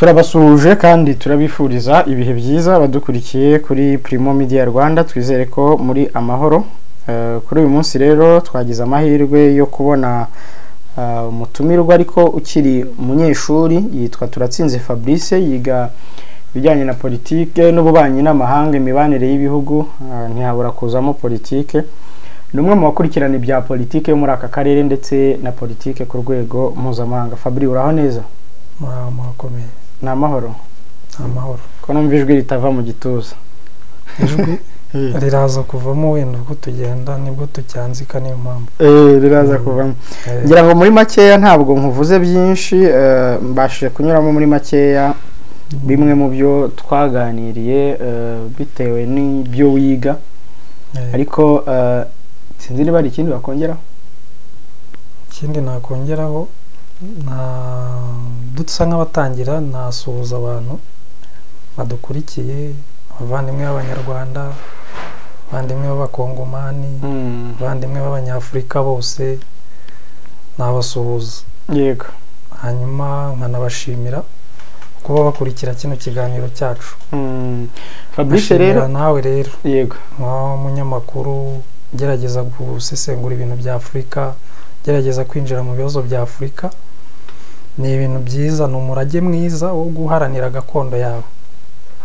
Turabasuhuje kandi turabifuriza ibihe byiza badukurikiye kuri Primo Media Rwanda. Twizere ko muri amahoro. Kuri uyu munsi rero twagize amahirwe yo kubona umutumirwa ariko ukiri umunyeshuri, yitwa Turatsinze Fabrice, yiga ibijyanye na politike n'ububanyi n'amahanga, imibanire y'ibihugu, ntihabura kuzamo politike. Ni umwe mu bakurikirana ibya politike yo muri aka karere ndetse na politike ku rwego mpuzamahanga. Fabri, uraho neza? Muraho, murakomeye. Ni amahoro? Amahoro. Ko numva ijwi ritava mu gituza? Ijwi riraza kuvamo wenda uko tugenda, nibwo tucyanzika, niyo mpamvu. Riraza kuvamo. Ngira ngo muri makeya, ntabwo nkuvuze byinshi, mbashije kunyuramo muri makeya bimwe mu byo twaganiriye bitewe n'ibyo wiga, ariko sinzi niba hari ikindi wakongeraho. Ikindi nakongeraho, na dusa nk'abatangira, nasuhuza abantu badukurikiye, abavandimwe b'Abanyarwanda, abavandimwe b'Abakongomani, abavandimwe b'Abanyafurika bose, nabasuhuza. Hanyuma nkanabashimira kuba bakurikira kino kiganiro cyacu. Fabrice rero, Ndashimira nawe rero nk'umunyamakuru ugerageza gusesengura ibintu bya Afurika, ugerageza kwinjira mu bibazo bya Afurika. Ni ibintu byiza, ni umurage mwiza wo guharanira gakondo yawe,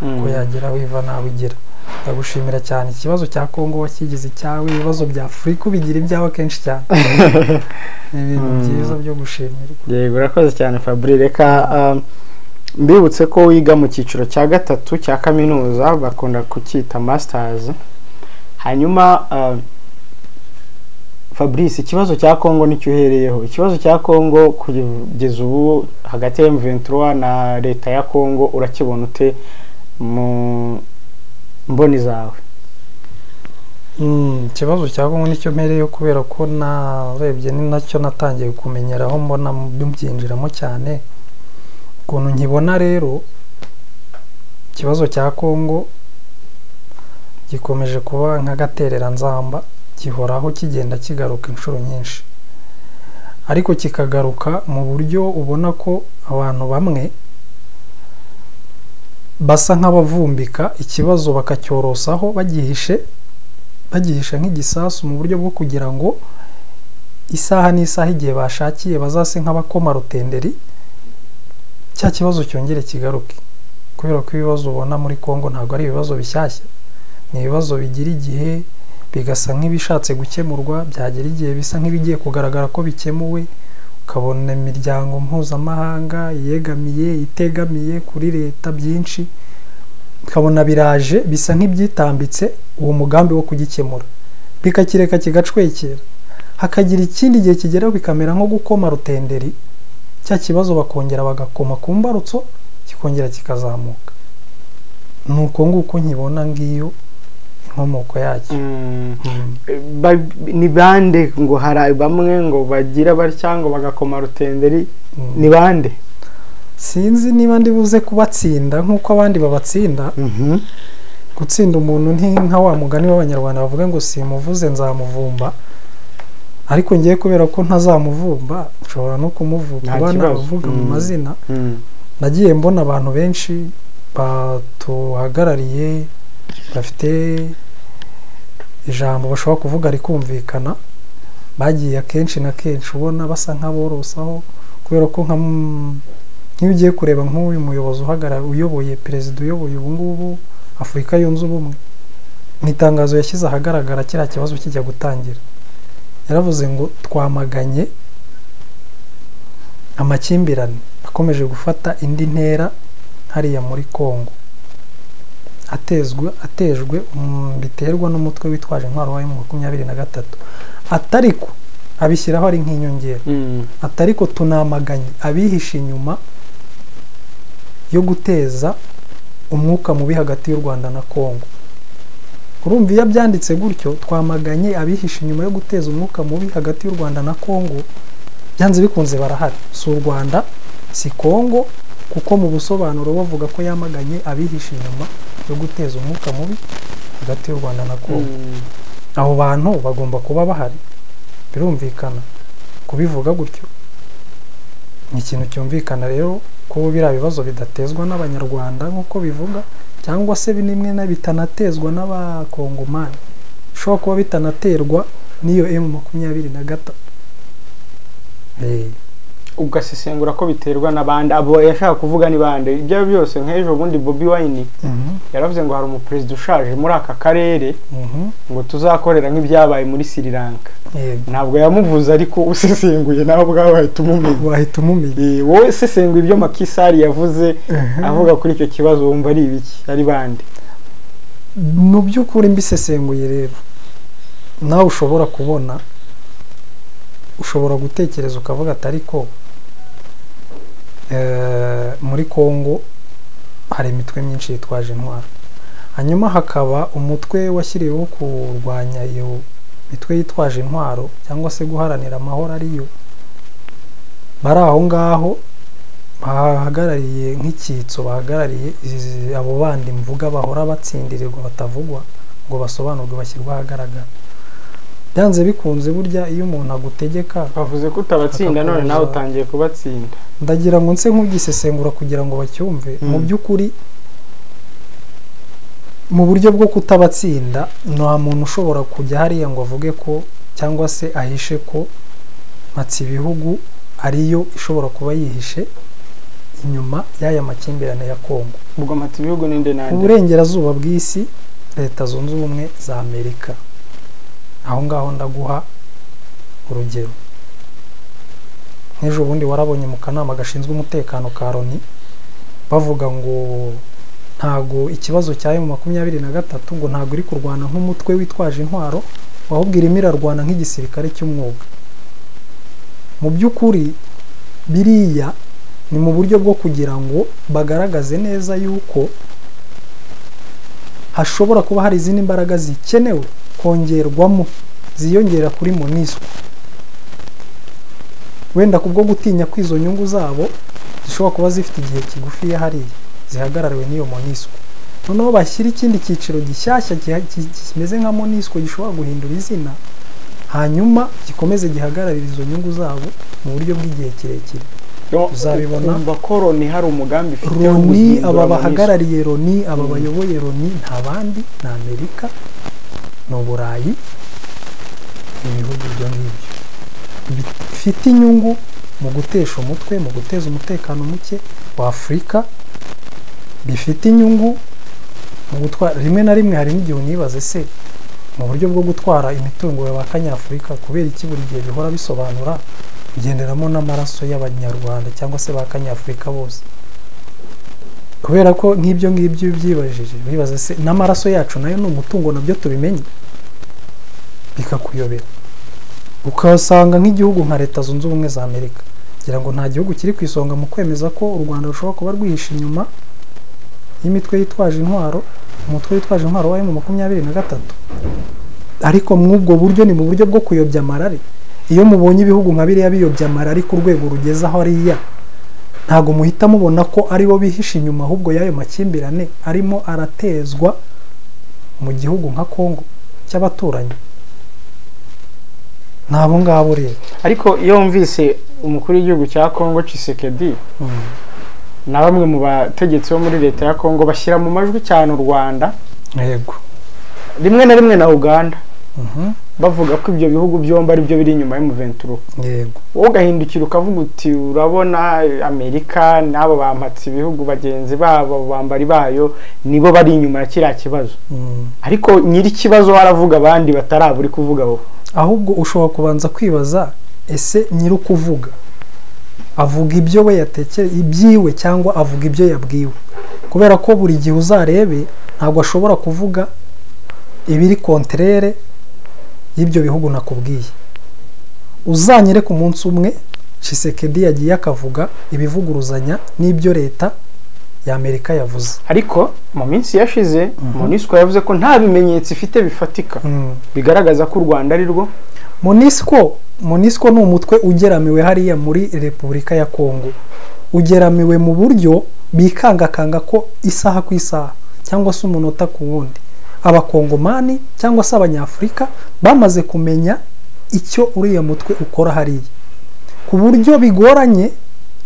ko yagera aho iva n'aho igera. Ndagushimira cyane. Ikibazo cya Kongo wakigize icyawe, ibibazo bya Afurika ubigira ibyawe kenshi cyane. Ni ibintu byiza byo gushimirwa. Yego, urakoze cyane Fabri. Reka mbibutse ko wiga mu cyiciro cya gatatu cya kaminuza, bakunda kucyita masters. Hanyuma Fabrice, ikibazo cya Kongo nicyo uhereyeho. Ikibazo cya Kongo kugeza ubu hagati ya M23 na leta ya Kongo, urakibona ute mu mboni zawe? Ikibazo cya Kongo nicyo mpereyeho kubera ko narebye ni nacyo natangiye kumenyeraho, mbona byinjiramo cyane. Ukuntu nkibona rero, ikibazo cya Kongo gikomeje kuba nk'agatereranzamba gihoraho, kigenda kigaruka inshuro nyinshi, ariko kikagaruka mu buryo ubona ko abantu bamwe basa nk'abavumbika ikibazo, bakacyorosaho bagihishe, bagihisha nk'igisasu, mu buryo bwo kugira ngo isaha n'isaha, igihe bashakiye, bazase nk'abakoma rutenderi, cya kibazo cyongere kigaruke. Kubera ko ibibazo ubona muri Kongo ntabwo ari ibibazo bishyashya, ni ibibazo bigira igihe bigasa nk'ibishatse gukemurwa, byagera igihe bisa nk'ibigiye kugaragara ko bikemuwe, ukabona imiryango mpuzamahanga yegamiye, itegamiye kuri leta byinshi, ukabona biraje bisa nk'ibyitambitse uwo mugambi wo kugikemura, bikakireka kigacwekera, hakagira ikindi gihe kigeraho bikamera nko gukoma rutenderi cya kibazo, bakongera bagakoma ku mbarutso, kikongera kikazamuka. Ni uko nguko nkibona, ngiyo inkomoko yacyo. Ni bande ngo hari bamwe ngo bagira batya ngo bagakoma rutenderi? Ni bande? Sinzi niba ndi buze kubatsinda nk'uko abandi babatsinda. Gutsinda umuntu nti nka wa mugani w'Abanyarwanda bavuga ngo simuvuze nzamuvumba, ariko ngiye kubera ko ntazamuvumba, nshobora no kumuvuga, Nta kuba kibazo. navuga mu mazina. Nagiye mbona abantu benshi batuhagarariye, bafite ijambo bashobora kuvuga rikumvikana, bagiye akenshi na kenshi ubona basa nk'aborosaho, kubera ko nk'iyo ugiye kureba nk'uyu muyobozi uhagarara, uyoboye, perezida uyoboye ubu ngubu Afurika Yunze Ubumwe, mu itangazo yashyize ahagaragara kiriya kibazo kijya gutangira, yaravuze ngo twamaganye amakimbirane akomeje gufata indi ntera hariya muri Congo, atezwe atejwe biterwa n'umutwe witwaje intwaro wa M23, atariko abishyiraho ari nk'inyongera, atariko tunamaganye abihishe inyuma yo guteza umwuka mubi hagati y'u Rwanda na Congo. Urumva iyo byanditse gutyo, twamaganye abihishe inyuma yo guteza umwuka mubi hagati y'u Rwanda na Congo, byanze bikunze barahari, si u Rwanda, si Congo, kuko mu busobanuro bavuga ko yamaganye abihishe inyuma yo guteza umwuka mubi hagati y'u Rwanda na Congo. Abo bantu bagomba kuba bahari, birumvikana kubivuga gutyo. Ni ikintu cyumvikana rero ko biriya bibazo bidatezwa n'Abanyarwanda nk'uko bivuga, cyangwa se bimwe na bitanatezwa n'Abakongomani, bishobora kuba bitanaterwa n'iyo M23. Ugasesengura ko biterwa n'abandi, abo yashaka kuvuga ni bande. Ibyo byose nk'ejo bundi Bobi Wine yaravuze ngo hari umuperezida ushaje muri aka karere ngo tuzakorera nk'ibyabaye muri Sri Lanka. Ntabwo yamuvuze, ariko usesenguye nawe ubwawe wahita umumenya. Wahita umumenya. Wowe usesenguye ibyo Macky Sall yavuze avuga kuri icyo kibazo, wumva ari ibiki, ari bande? Mu by'ukuri mbisesenguye rero, nawe ushobora kubona, ushobora gutekereza ukavuga ati ariko muri Kongo hari imitwe myinshi yitwaje intwaro, hanyuma hakaba umutwe washyiriweho kurwanya iyo mitwe yitwaje intwaro cyangwa se guharanira amahoro, ariyo bari aho ngaho bahagarariye nk'icyitso, bahagarariye abo bandi mvuga bahora batsindirirwa batavugwa ngo basobanurwe bashyirwe ahagaragara. Byanze bikunze burya iyo umuntu agutegeka, bavuze ko utabatsinda none nawe utangiye kubatsinda. Ndagira ngo nse nk'ugisesengura kugira ngo bacyumve. Mu by'ukuri mu buryo bwo kutabatsinda, nta muntu ushobora kujya hariya ngo avuge ko cyangwa se ahishe ko Mpatsibihugu ariyo ishobora kuba yihishe inyuma y'aya makimbirane ya Kongo. Ubwo Mpatsibihugu ninde nande? Uburengerazuba bw'isi, Leta Zunze Ubumwe za Amerika. Aho ngaho ndaguha urugero. Nk'ejo bundi warabonye mu kanama gashinzwe umutekano ka Loni bavuga ngo ntago ikibazo cya M23 ngo ntago iri kurwana nk'umutwe witwaje intwaro, ahubwo irimo irarwana nk'igisirikare cy'umwuga. Mu by'ukuri biriya ni mu buryo bwo kugira ngo bagaragaze neza yuko hashobora kuba hari izindi mbaraga zikenewe kongerwamo ziyongera kuri MONUSCO, wenda kubwo gutinya ko izo nyungu zabo zishobora kuba zifite igihe kigufi hariya zihagarariwe n'iyo MONUSCO, noneho bashyira ikindi cyiciro gishyashya kimeze nka MONUSCO gishobora guhindura izina, hanyuma gikomeze gihagararira izo nyungu zabo mu buryo bw'igihe kirekire. Uzabibona ko Loni hari umugambi ifite. Loni, aba bahagarariye Loni, aba bayoboye Loni nta bandi, ni Amerika, ni Uburayi, ibihugu ibyo ngibyo bifite inyungu mu gutesha umutwe, mu guteza umutekano muke wa Afurika, bifite inyungu mu gutwara. Rimwe na rimwe hari n'igihe unibaze se mu buryo bwo gutwara imitungo ya Kanyafurika, kubera iki buri gihe bihora bisobanura kugenderamo n'amaraso y'Abanyarwanda cyangwa se ba Kanyafurika bose? Kubera ko nk'ibyo ngibyo byibajije, bibaza se n'amaraso yacu nayo ni umutungo, nabyo tubimenye, bikakuyobera. Ukasanga nk'igihugu nka Leta Zunze Ubumwe za Amerika, ngira ngo nta gihugu kiri ku isonga mu kwemeza ko u Rwanda rushobora kuba rwihishe inyuma y'imitwe yitwaje intwaro, umutwe witwaje intwaro wa M23. Ariko mw'ubwo buryo ni mu buryo bwo kuyobya amarari. Iyo mubonye ibihugu nka biriya biyobya amarari ku rwego rugeze aho ariya, ntago muhita mubona ko aribo bihishe inyuma ahubwo y'ayo makimbirane arimo aratezwa mu gihugu nka Kongo cy'abaturanyi. Nabo ngabo rero. Ariko iyo wumvise umukuru w'igihugu cya Kongo Tshisekedi na bamwe mu bategetsi bo muri leta ya Kongo bashyira mu majwi cyane u Rwanda, yego, rimwe na rimwe na Uganda, bavuga ko ibyo bihugu byombi ari byo biri inyuma ya M23. Yego, wowe ugahindukira ukavuga uti urabona Amerika n'abo bampatse ibihugu bagenzi babo bambari bayo nibo bari inyuma ya kiriya kibazo. Ariko nyiri kibazo waravuga abandi bataraburi kuvuga wowe. Ahubwo ushobora kubanza kwibaza ese nyiri kuvuga avuga ibyo we yatekere ibyiwe cyangwa avuga ibyo yabwiwe, kubera ko buri gihe uzarebe ntabwo ashobora kuvuga ibiri kontrere y'ibyo bihugu nakubwiye. Uzanyere ku munsi umwe Tshisekedi yagiye akavuga ibivuguruzanya n'ibyo leta ya Amerika yavuze. Ariko mu minsi yashize MONUSCO yavuze ko nta bimenyetso ifite bifatika bigaragaza ko u Rwanda ari rwo. MONUSCO ni umutwe ugeramiwe hariya muri Repubulika ya Kongo, ugeramiwe mu buryo bikangakanga ko isaha ku isaha cyangwa se umunota ku wundi abakongomani cyangwa se abanyafurika bamaze kumenya icyo uriya mutwe ukora hariya, ku buryo bigoranye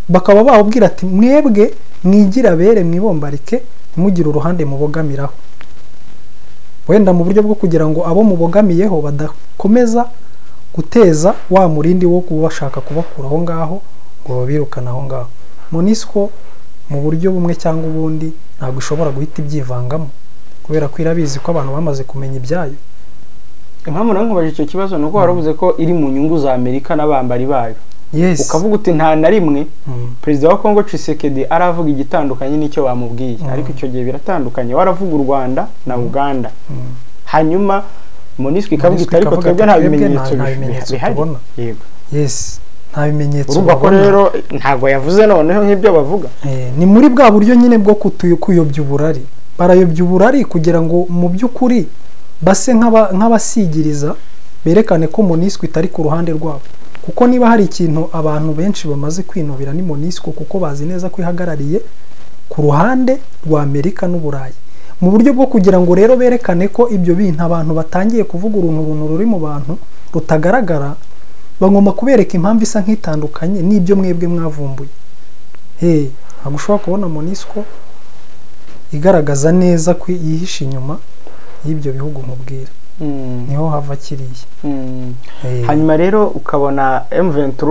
Bakaba bawubwira ati mwebwe mwigira bere mwibombarike, ntimugire uruhande mubogamiraho, wenda mu buryo bwo kugira ngo abo mubogamiyeho badakomeza guteza wa murindi wo kubashaka kubakura aho ngaho ngo babirukane aho ngaho. MONUSCO mu buryo bumwe cyangwa ubundi ntabwo ishobora guhita ibyivangamo, kubera ko irabizi ko abantu bamaze kumenya ibyayo. Impamvu nawe nkubaje icyo kibazo ni uko waravuze ko iri mu nyungu za Amerika n'abambari bayo. Ukavuga uti nta na rimwe perezida wa Kongo Tshisekedi aravuga igitandukanye n'icyo bamubwiye, ariko icyo gihe biratandukanye, waravuga u Rwanda na Uganda, hanyuma MONUSCO ikavuga iti ariko twebwe nta bimenyetso bihari. Yego. Yes, nta bimenyetso. Urumva ko rero ntabwo yavuze noneho nk'ibyo bavuga. Ni muri bwa buryo nyine bwo kuyobya uburari. Barayobya uburari kugira ngo mu by'ukuri base nk'abasigiriza, berekane ko MONUSCO itari ku ruhande rwabo. Kuko niba hari ikintu abantu benshi bamaze kwinubira ni MONUSCO, kuko bazi neza ko ihagarariye ku ruhande rwa Amerika n'Uburayi. Mu buryo bwo kugira ngo rero berekane ko ibyo bintu abantu batangiye kuvuga uruntu ruri mu bantu rutagaragara, bagomba kubereka impamvu isa nk'itandukanye n'ibyo mwebwe mwavumbuye. Ntabwo ushobora kubona MONUSCO igaragaza neza ko yihishe inyuma y'ibyo bihugu nkubwira. Niho hava kiriya. Hanyuma rero ukabona M23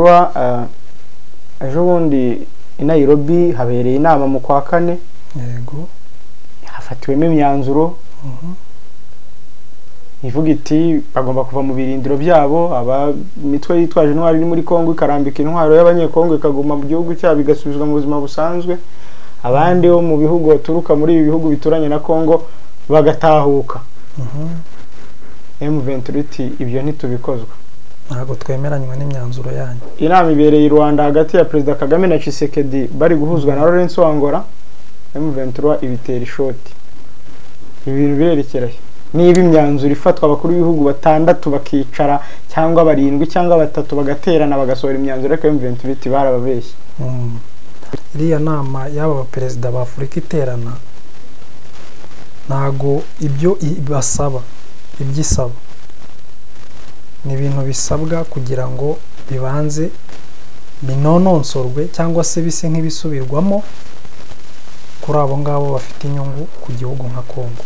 ejo bundi i Nairobi habereye inama mu kwa kane. Yego. Hafatiwemo imyanzuro ivuga iti bagomba kuva mu birindiro byabo, aba mitwe yitwaje intwaro iri muri Kongo ikarambika intwaro y'abanyekongo ikaguma mu gihugu cyabo igasubizwa mu buzima busanzwe, abandi bo mu bihugu baturuka muri ibi bihugu bituranye na Kongo bagatahuka. M23 iti ibyo ntitubikozwa, ntabwo twemeranywa n'imyanzuro yanyu. Inama ibereye i Rwanda hagati ya Perezida Kagame na Tshisekedi bari guhuzwa na Lawrence Wangora, M23 ibitera ishoti. Ibintu birerekeraye. Niba imyanzuro ifatwa abakuru b'ibihugu batandatu bakicara cyangwa barindwi cyangwa batatu bagaterana bagasohora imyanzuro, ariko M23 iti barababeshye. Iriya nama y'aba baperezida ba Afurika iterana, ntago ibyo basaba ibyisaba ni ibintu bisabwa kugira ngo bibanze binononsorwe cyangwa se bise nk'ibisubirwamo kuri abo ngabo bafite inyungu ku gihugu nka Kongo.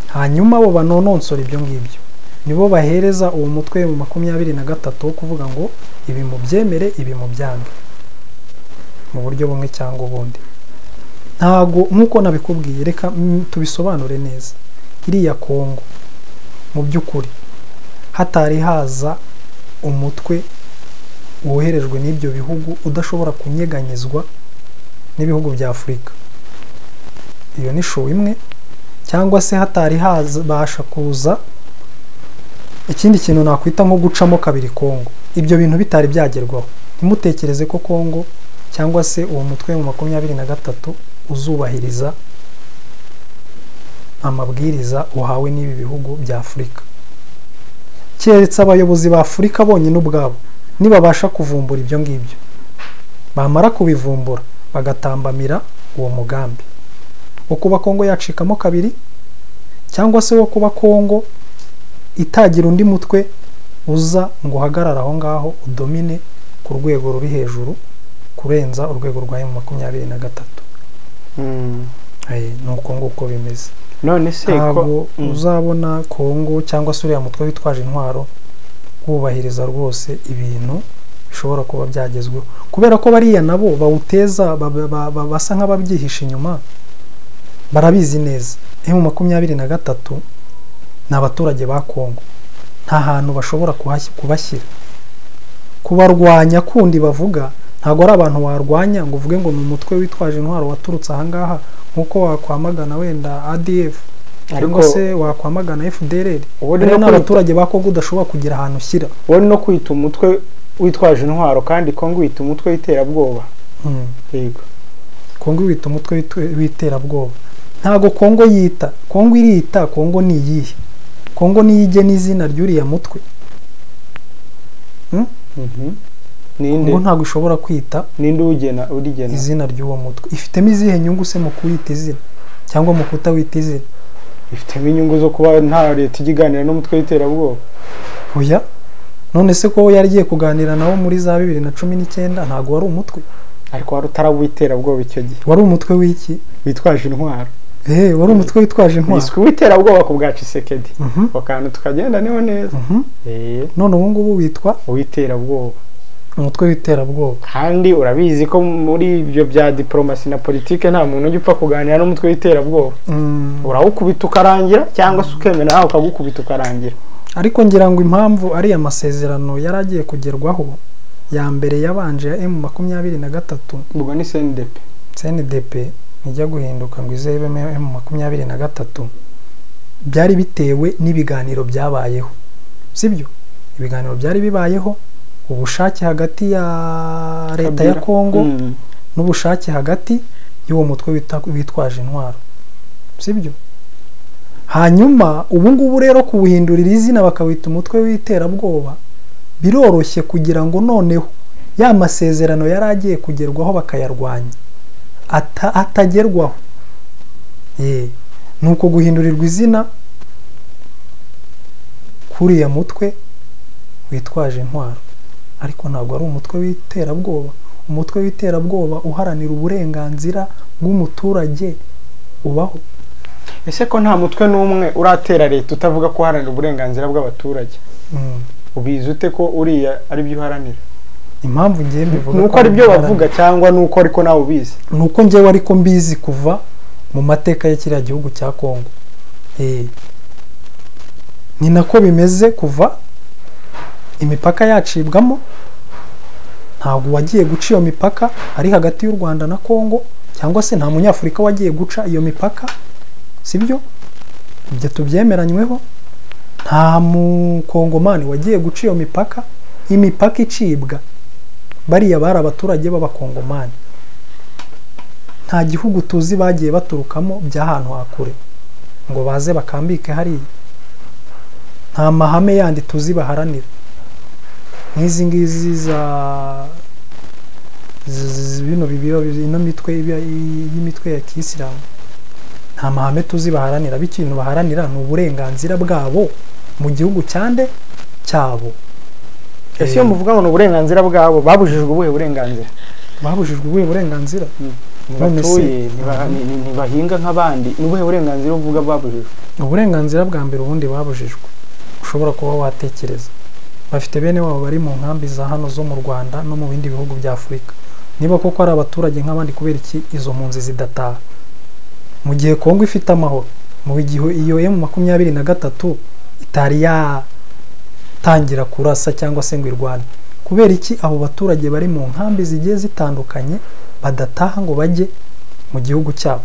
Hanyuma abo banononsora ibyo ngibyo nibo bahereza uwo mutwe mu 23 wo kuvuga ngo ibi mubyemere ibi mubyange mu buryo bumwe cyangwa ubundi. Ntago nkuko nabikubwiye, reka tubisobanure neza. Iriya Kongo mu by'ukuri hatari haza umutwe woherejwe n'ibyo bihugu udashobora kunyeganyezwa n'ibihugu bya Afurika, iyo ni show imwe, cyangwa se hatari habasha kuza ikindi kintu nakwita nko gucamo kabiri Kongo. Ibyo bintu bitari byagerwaho, ntimutekereze ko Kongo cyangwa se uwo mutwe mu 23 uzubahiriza amabwiriza uhawe n'ibi bihugu bya Afurika. Keretse abayobozi ba Afurika bonyine ubwabo nibabasha kuvumbura ibyo ngibyo, bamara kubivumbura bagatambamira uwo mugambi wo kuba Kongo yacikamo kabiri, cyangwa se wo kuba Kongo itagira undi mutwe uza ngo uhagarare aho ngaho udomine ku rwego ruri hejuru kurenza urwego rwa M23. Nuko nguko bimeze. None se ko uzabona Kongo cyangwa se uriya mutwe witwaje intwaro wubahiriza rwose ibintu bishobora kuba byagezweho, kubera ko bariya nabo bawuteza basa nk'ababyihisha inyuma, barabizi neza. M23 ni abaturage ba Kongo, nta hantu bashobora kubashyira. Kubarwanya kundi bavuga ntabwo ari abantu warwanya ngo uvuge ngo ni umutwe witwaje intwaro waturutse aha ngaha, nkuko wakwamagana wenda ADF cyangwa se wakwamagana FDLR. Bariya ni abaturage ba Kongo udashobora kugira ahantu ushyira. Wowe no kwita umutwe witwaje intwaro, kandi Kongo wita umutwe w'iterabwoba. Yego, Kongo wita umutwe w'iterabwoba. Ntago Kongo yita, Kongo irita, Kongo ni iyihe? Kongo ni igena izina ry'uriya mutwe. Ninde ntabwo ishobora kwita ninde ugena urigena izina ry'uwo mutwe. Ifitemo izihe nyungu se mu kuwita izina cyangwa mu kutawita izina? Ifitemo inyungu zo kuba nta leta ikiganira n'umutwe w'iterabwoba. Oya, None se ko yari kuganira nabo muri za 2019 ntago wari umutwe? Ariko wari utarawiterabwoba icyo gihe. Wari umutwe w'iki? Witwaje intwaro. Wari umutwe witwaje intwaro. Niswe witerabwoba ku bwa Tshisekedi. Akantu tukagenda niho neza. None ubu ngubu witwa uwiterabwoba. Umutwe w'iterabwoba. Kandi urabizi ko muri ibyo bya diplomasi na politike nta muntu ujya upfa kuganira n'umutwe w'iterabwoba. Urawukubita ukarangira cyangwa se ukemera nawe ukagukubita ukarangira. Ariko ngira ngo impamvu ari amasezerano yari agiye kugerwaho ya mbere yabanje ya M23, ubwo ni CNDP. CNDP ijya guhinduka ngo ize ibe M23, byari bitewe n'ibiganiro byabayeho, sibyo? Ibiganiro byari bibayeho, ubushake hagati ya leta ya Kongo n'ubushake hagati y'uwo mutwe witwaje intwaro, sibyo? Hanyuma ubu ngubu rero kuwuhindurira izina bakawita umutwe w'iterabwoba biroroshye kugira ngo noneho ya masezerano yari agiye kugerwaho bakayarwanya atagerwaho. Nuko guhindurirwa izina kuriya mutwe witwaje intwaro, ariko ntabwo ari umutwe w'iterabwoba. Umutwe w'iterabwoba uharanira uburenganzira bw'umuturage ubaho. Ese ko nta mutwe n'umwe uratera leta utavuga ko uharanira uburenganzira bw'abaturage? Ubizi ute ko uriya ari byo uharanira? Impamvu ngiye mbivuga nuko ari byo bavuga cyangwa nuko ariko nawe ubizi? Nuko ngewe ariko mbizi kuva mu mateka ya kiriya gihugu cya Kongo. Ni nako bimeze kuva imipaka yacibwamo. Ntabwo wagiye guca iyo mipaka ari hagati y'u Rwanda na Kongo, cyangwa se nta munyafurika wagiye guca iyo mipaka, sibyo? Ibyo tubyemeranyweho. Nta mukongomani wagiye guca iyo mipaka. Imipaka icibwa bariya bari abaturage b'abakongomani. Nta gihugu tuzi bagiye baturukamo by'ahantu hakure ngo baze bakambike hariya. Nta mahame yandi tuzi baharanira nk'izi ngizi za bino bibiro ino mitwe y'imitwe ya Kisilamu. Nta mahame tuzi baharanira. Bikintu baharanira ni uburenganzira bwabo mu gihugu cyande cyabo. Ese iyo muvuga ngo ni uburenganzira bwabo, babujijwe ubuhe burenganzira? Babujijwe ubuhe burenganzira? Ntibatuye, ntibahinga nk'abandi, ni ubuhe burenganzira uvuga babujijwe? Uburenganzira bwa mbere ubundi babujijwe ushobora kuba watekereza, bafite bene wabo bari mu nkambi za hano zo mu Rwanda no mu bindi bihugu bya Afurika. Niba koko ari abaturage nk'abandi, kubera iki izo mpunzi zidataha mu gihe Kongo ifite amahoro, mu gihe iyo M23 itari yatangira kurasa cyangwa se ngo irwane? Kubera iki abo baturage bari mu nkambi zigiye zitandukanye badataha ngo bajye mu gihugu cyabo?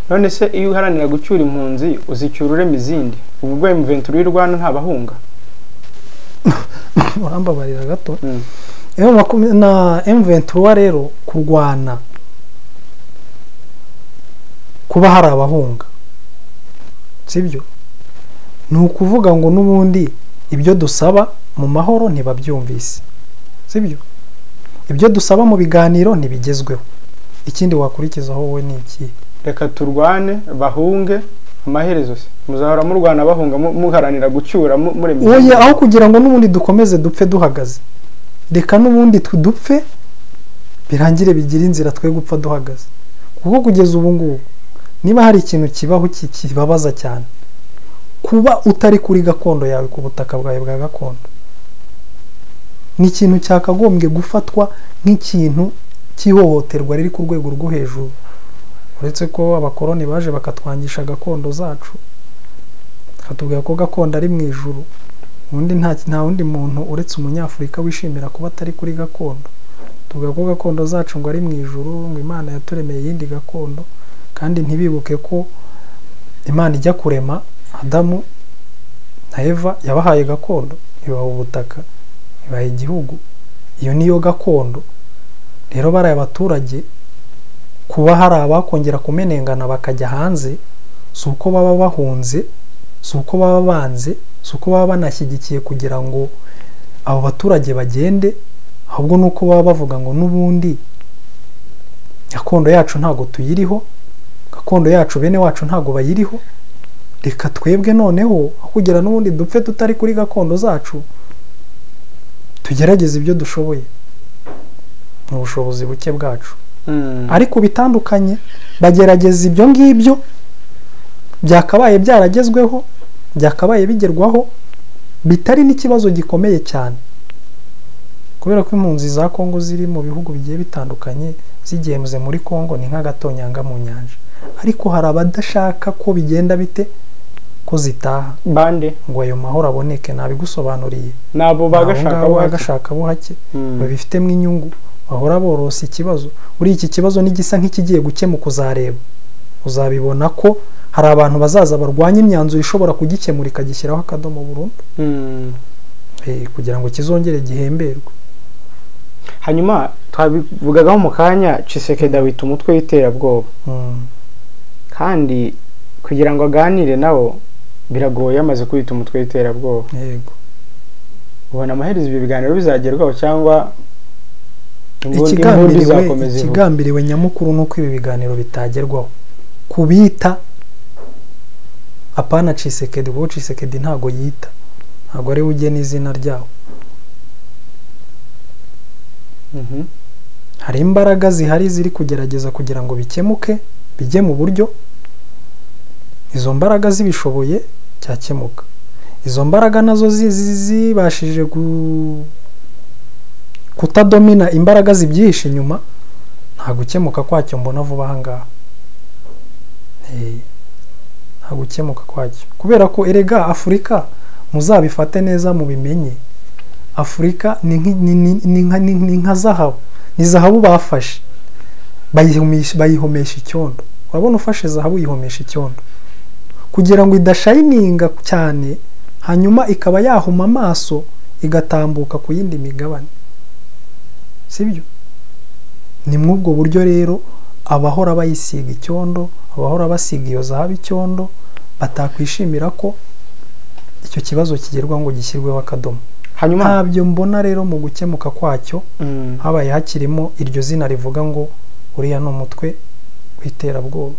None se iyo uharanira gucyura impunzi uzicyura urema izindi? Ubwo M23 y'u Rwanda ntabahunga? Urambabarira gato. Na M23 rero kurwana kuba hari abahunga, sibyo? Ni ukuvuga ngo n'ubundi ibyo dusaba mu mahoro ntibabyumvise, sibyo? Ibyo dusaba mu biganiro ntibigezweho. Ikindi wakurikizaho wowe ni iki? Reka turwane bahunge, amaherezo se muzahora murwana bahunga muharanira gucyura murema. Oya, aho kugira ngo n'ubundi dukomeze dupfe duhagaze, reka n'ubundi dupfe birangire bigire inzira twe gupfa duhagaze. Kuko kugeza ubu ngubu niba hari ikintu kibaho kibabaza cyane, kuba utari kuri gakondo yawe, ku butaka bwawe bwa gakondo, ni ikintu cyakagombye gufatwa nk'ikintu cy'ihohoterwa riri ku rwego rwo hejuru. Uretse ko abakoroni baje bakatwangisha gakondo zacu, bakatubwira ko gakondo ari mu ijuru. Ubundi nta wundi muntu uretse umunyafurika wishimira kuba atari kuri gakondo. Tuvuga ko gakondo zacu ngo ari mu ijuru, ngo Imana yaturemeye iyindi gakondo, kandi ntibibuke ko Imana ijya kurema Adamu na Eva yabahaye gakondo, ibaha ubutaka, ibaha igihugu. Iyo niyo gakondo. Rero bariya abaturage kuba hari abakongera kumenengana bakajya hanze, si uko baba bahunze, si uko baba banze, si uko baba banashyigikiye kugira ngo abo baturage bagende, ahubwo nuko baba bavuga ngo n'ubundi gakondo yacu ntago tuyiriho, gakondo yacu bene wacu ntago bayiriho, reka twebwe noneho kugira n'ubundi dupfe tutari kuri gakondo zacu, Tugerageze ibyo dushoboye mu bushobozi buke bwacu. Ariko bitandukanye bagerageza ibyo ngibyo byakabaye byaragezweho, byakabaye bigerwaho, bitari n'ikibazo gikomeye cyane. Kubera ko impunzi za Kongo ziri mu bihugu bigiye bitandukanye zigemze muri Kongo ni nk'agatonyanga mu nyanja. Ariko hari abadashaka ko bigenda bite ko zitaha bande ngo ayo mahoro aboneke. Nabigusobanuriye, nabo bagashaka buhake babifitemo inyungu, bahora borosa ikibazo. Uri iki kibazo nigisa nk'ikigiye gukemuka uzareba, uzabibona ko hari abantu bazaza barwanya imyanzuro ishobora kugikemura ikagishyiraho akadomo burundu, kugira ngo kizongere gihemberwe. Hanyuma twabivugagaho mu kanya, Tshisekedi wita umutwe w'iterabwoba, kandi kugira ngo aganire nabo biragoye, amaze kwita umutwe w'iterabwoba. Yego, ubona amaherezo ibyo biganiro bizagerwaho cyangwa ikigambiriwe nyamukuru nuko ibi biganiro bitagerwaho kubita apana Tshisekedi, kuko Tshisekedi ntago yita, ntago ari ugena izina ryawo. Hari imbaraga zihari ziri kugerageza kugira ngo bikemuke, bijye mu buryo. Izo mbaraga zibishoboye cyakemuka. Izo mbaraga nazo zibashije kutadomina imbaraga zibyihishe inyuma, nta gukemuka kwacyo mbona vuba aha ngaha. Nta gukemuka kwacyo, kubera ko erega Afurika muzabifate neza mubimenye, Afurika ni nka zahabu, ni zahabu bafashe bayihomesha icyondo. Urabona ufashe zahabu yihomesha icyondo kugira ngo idashayininga cyane, hanyuma ikaba yahuma amaso igatambuka ku yindi migabane, sibyo? Ni mw'ubwo buryo rero abahora bayisiga icyondo, abahora basiga iyo zahabu icyondo, batakwishimira ko icyo kibazo kigerwa ngo gishyirweho akadomo. Hanyuma ntabyo mbona rero mu gukemuka kwacyo habaye hakirimo iryo zina rivuga ngo uriya ni umutwe w'iterabwoba.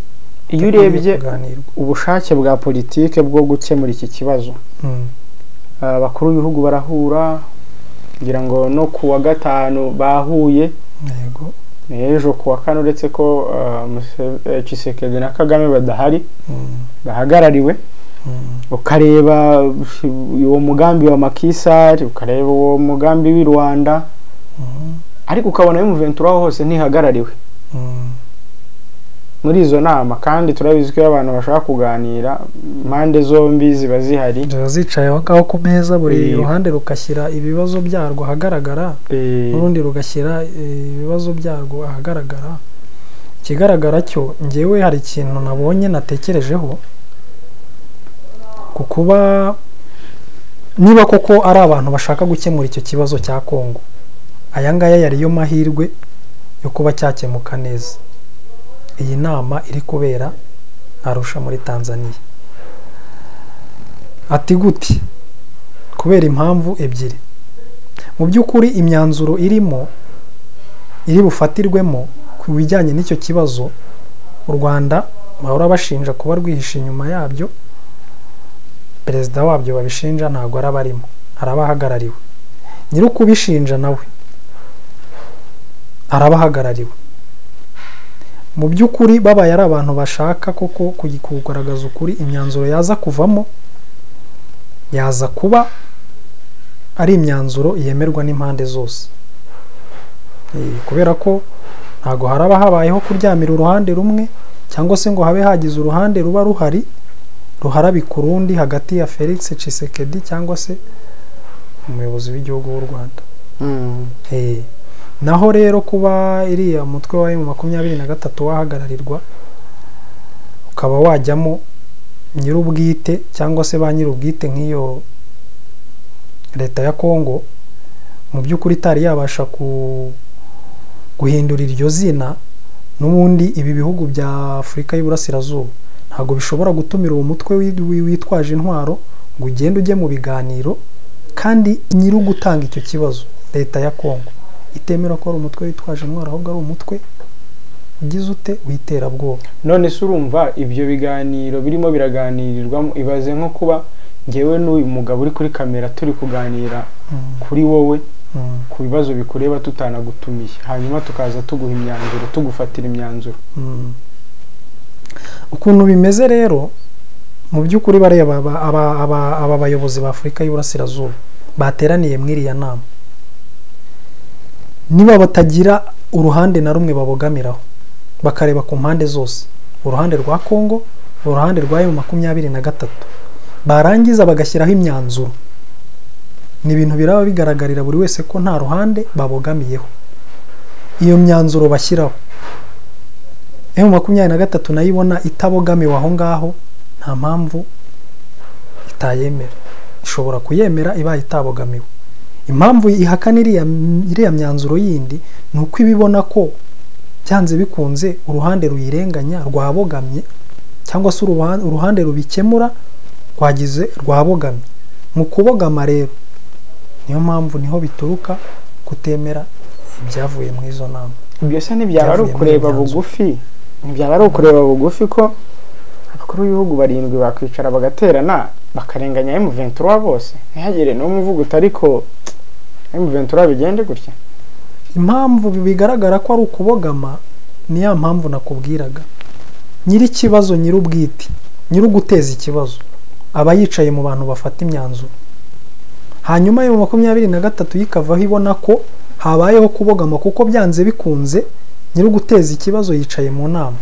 Iyo urebye ubushake bwa politike bwo gukemura iki kibazo, abakuru b'ibihugu barahura, ngira ngo no kuwa gatanu bahuye, yego ejo kuwa kane, uretse ko Tshisekedi na Kagame badahari, bahagarariwe. Ukareba uwo mugambi wa Makisari, ukareba uwo mugambi w'i Rwanda, ariko ukabona M23 hose ntihagarariwe muri izo nama. Kandi turabizi ko abantu bashaka kuganira impande zombi ziba zihari, ziba zicaye aho ngaho ku meza, buri ruhande rugashyira ibibazo byarwo ahagaragara, n'urundi rugashyira ibibazo byarwo ahagaragara. Ikigaragara cyo ngewe hari ikintu nabonye natekerejeho ku kuba niba koko ari abantu bashaka gukemura icyo kibazo cya Kongo, aya ngaya yari yo mahirwe yo kuba cyakemuka neza. Iyi nama iri kubera Arusha muri Tanzania. Ati gute? Kubera impamvu ebyiri. Mu by'ukuri imyanzuro irimo iri bufatirwemo ku bijyanye n'icyo kibazo, u Rwanda bahora bashinja kuba rwihishe inyuma yabyo, perezida wabyo babishinja ntago arabarimo, arabahagarariwe. Nyir'ukubishinja nawe arabahagarariwe. Mu by'ukuri babaye ari abantu bashaka koko kugaragaza ukuri, imyanzuro yaza kuvamo yaza kuba ari imyanzuro yemerwa n'impande zose. Kubera ko ntago haraba habayeho kuryamira uruhande rumwe, cyangwa se ngo habe hagize uruhande ruba ruhari ruharabika urundi hagati ya Felix Tshisekedi cyangwa se umuyobozi w'igihugu w'u Rwanda. Naho rero kuba iriya mutwe wa M23 wahagararirwa, ukaba wajyamo nyir'ubwite cyangwa se ba nyir'ubwite nk'iyo leta ya Kongo, mu by'ukuri itari yabasha guhindura iryo zina, n'ubundi ibi bihugu bya Afurika y'Iburasirazuba ntabwo bishobora gutumira uwo mutwe witwaje intwaro ngo ugende ujye mu biganiro, kandi nyir'ugutanga icyo kibazo leta ya Kongo itemera ko ari umutwe witwaje intwaro, ahubwo ari umutwe ugize ute w'iterabwoba. None se urumva ibyo biganiro birimo biraganirirwamo, ibaze nko kuba ngewe n'uyu mugabo uri kuri kamera turi kuganira kuri wowe, Ku bibazo bikureba tutanagutumiye, hanyuma tukaza tuguha imyanzuro, tugufatira imyanzuro. Ukuntu bimeze rero, mu by'ukuri bareba aba bayobozi ba Afurika y'Uburasirazuba bateraniye muri iriya nama, niba batagira uruhande na rumwe babogamiraho, bakareba ku mpande zose, uruhande rwa Kongo, uruhande rwa M23, barangiza bagashyiraho imyanzuro, ni ibintu biraba bigaragarira buri wese ko nta ruhande babogamiyeho. Iyo myanzuro bashyiraho, M23 nayo ibona itabogamiwe aho ngaho, nta mpamvu itayemera, ishobora kuyemera ibaye itabogamiwe. Impamvu ihakana iriya myanzuro yindi ni uko ibibona ko byanze bikunze uruhande ruyirenganya rwabogamye, cyangwa se uruhande rubikemura rwagize rwabogamye. Mu kubogama rero niyo mpamvu niho bituruka kutemera ibyavuye mu izo nama. Ibyo se ntibyaba ari ukureba bugufi? Ntibyaba ari ukureba bugufi ko abakuru b'ibihugu 7 bakwicara bagaterana bakarenganya M23 bose, ntihagire n'umwe uvuga uti ariko M23 bigende gutya? Impamvu bigaragara ko ari ukubogama ni ya mpamvu nakubwiraga. Nyiri ikibazo, nyiri ubwite, nyiri uguteza ikibazo aba yicaye mu bantu bafata imyanzuro. Hanyuma yo 23 yikavaho ibona ko habayeho kubogama, kuko byanze bikunze nyiri uguteza ikibazo yicaye mu nama.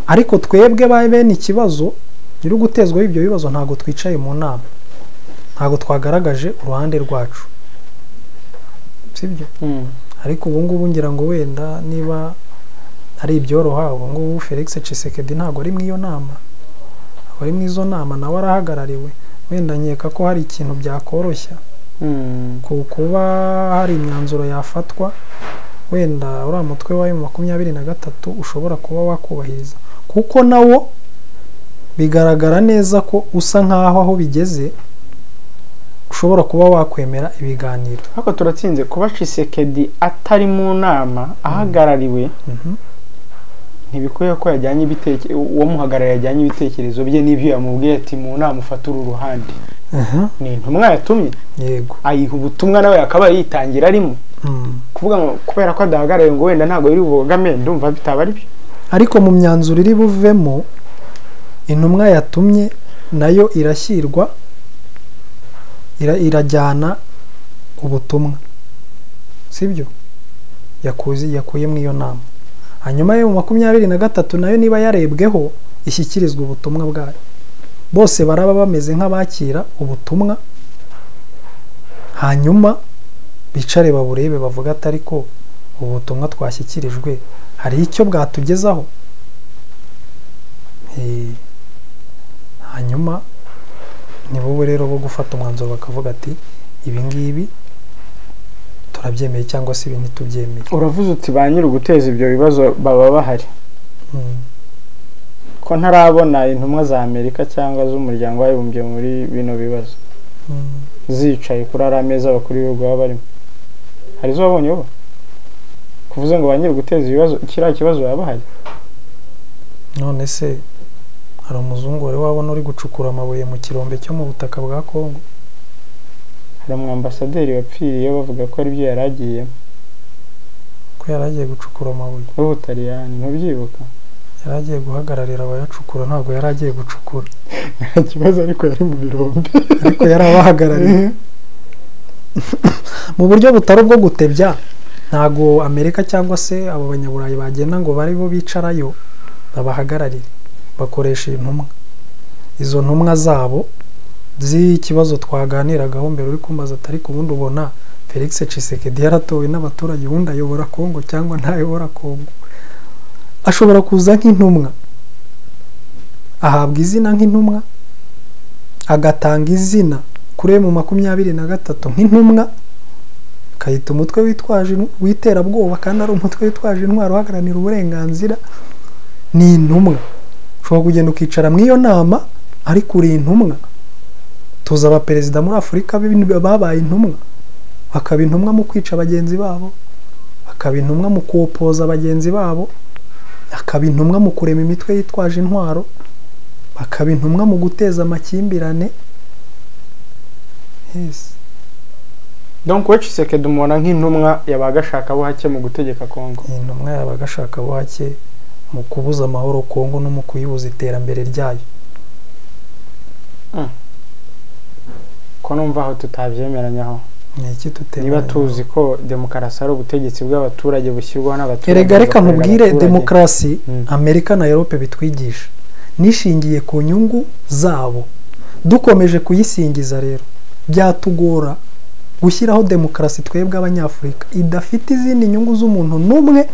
Ariko twebwe ba bene ikibazo, nyiri ugutezwa ibyo bibazo, ntago twicaye mu nama, ntago twagaragaje uruhande rwacu, sibyo? Ariko ubu ngubu ngira ngo wenda niba ari ibyoroha, ubu ngubu Felix Tshisekedi ntago ari mu iyo nama, ari mu izo nama, nawe arahagarariwe. Wenda nkeka ko hari ikintu byakoroshya kuba hari imyanzuro yafatwa, wenda uriya mutwe wa M23 ushobora kuba wakubahiriza, kuko nawo bigaragara neza ko usa nkaho aho bigeze ushobora kuba wakwemera ibiganiro. Ariko turatsinze kuba Tshisekedi atari mu nama ahagarariwe, ntibikwiye ko yajyanye ibitekerezo, uwo muhagarariye yajyanye ibitekerezo bye n'ibyo yamubwiye ati mu nama ufata uru ruhande. Ni intumwa yatumye, yego, ayiha ubutumwa nawe akaba yitangira arimo kuvuga ngo kubera ko adahagarariye ngo wenda ntago biri bubogame, ndumva bitaba ari byo. Ariko mu myanzuro iri buvemo, intumwa yatumye nayo irashyirwa, irajyana ubutumwa, sibyo? Yakuye mu iyo nama. Hanyuma yo 23 nayo niba yarebweho ishyikirizwa ubutumwa bwayo. Bose baraba bameze nk'abakira ubutumwa, hanyuma bicare baburebe bavuga ati ariko ubutumwa twashyikirijwe hari icyo bwatugezaho. Hanyuma ni bo rero bo gufata umwanzuro bakavuga ati ibi ngibi turabyemeye cyangwa se ibi ntitubyemeye. Uravuze uti ba nyiri uguteza ibyo bibazo baba bahari, ko ntarabona intumwa za Amerika cyangwa z'umuryango w'abibumbye muri bino bibazo zicaye kuri ariya meza abakuru b'ibihugu baba barimo, hari izo wabonye bo kuvuze ngo ba nyiri uguteza ibibazo kiriya kibazo baba bahari? None se hari umuzungu wari wabona uri gucukura amabuye mu kirombe cyo mu butaka bwa Kongo? Hari umwambasaderi wapfiriye bavuga ko aribyo yari agiyemo, ko yari agiye gucukura amabuye w'Ubutaliyani, ntubyibuka? Yari agiye guhagararira abayacukura, ntabwo yari agiye gucukura. Nta kibazo, ariko yari mu birombe, ariko yari abahagarariye mu buryo butari ubwo gutebya. Ntago Amerika cyangwa se abo banyaburayi bagenda ngo bari bo bicarayo babahagararire, bakoresha intumwa. Izo ntumwa zabo z'ikibazo twaganiragaho mbere uri kumbaza atari ku bundi ubona Felix Tshisekedi yaratowe n'abaturage, ubundi ayobora Kongo cyangwa ntayobora Kongo? Ashobora kuza nk'intumwa, ahabwa izina nk'intumwa, agatanga izina kuri M23 nk'intumwa, akayita umutwe witwaje w'iterabwoba kandi ari umutwe witwaje intwaro uharanira uburenganzira. Ni intumwa. Ushobora kugenda ukicara mu iyo nama ariko uri intumwa. Tuzi abaperezida muri Afurika babaye intumwa, bakaba intumwa mu kwica bagenzi babo, bakaba intumwa mu kuwopoza bagenzi babo, bakaba intumwa mu kurema imitwe yitwaje intwaro, bakaba intumwa mu guteza amakimbirane. Yes. Donc we Tshisekedi umubona nk'intumwa y'abagashakabuhake mu gutegeka Kongo? Intumwa y'abagashakabuhake mu kubuza amahoro Kongo no mu kuyibuza iterambere ryayo. Ko numva aho tutabyemeranyaho. Ni iki tutemeranya? Niba tuzi ko demokarasi ari ubutegetsi bw'abaturage bushyirwaho n'abaturage. Erega reka nkubwire, demokarasi Amerika na Europe bitwigisha nishingiye ku nyungu zabo. Dukomeje kuyisingiza rero byatugora gushyiraho demokarasi twebwe Abanyafurika idafite izindi nyungu z'umuntu n'umwe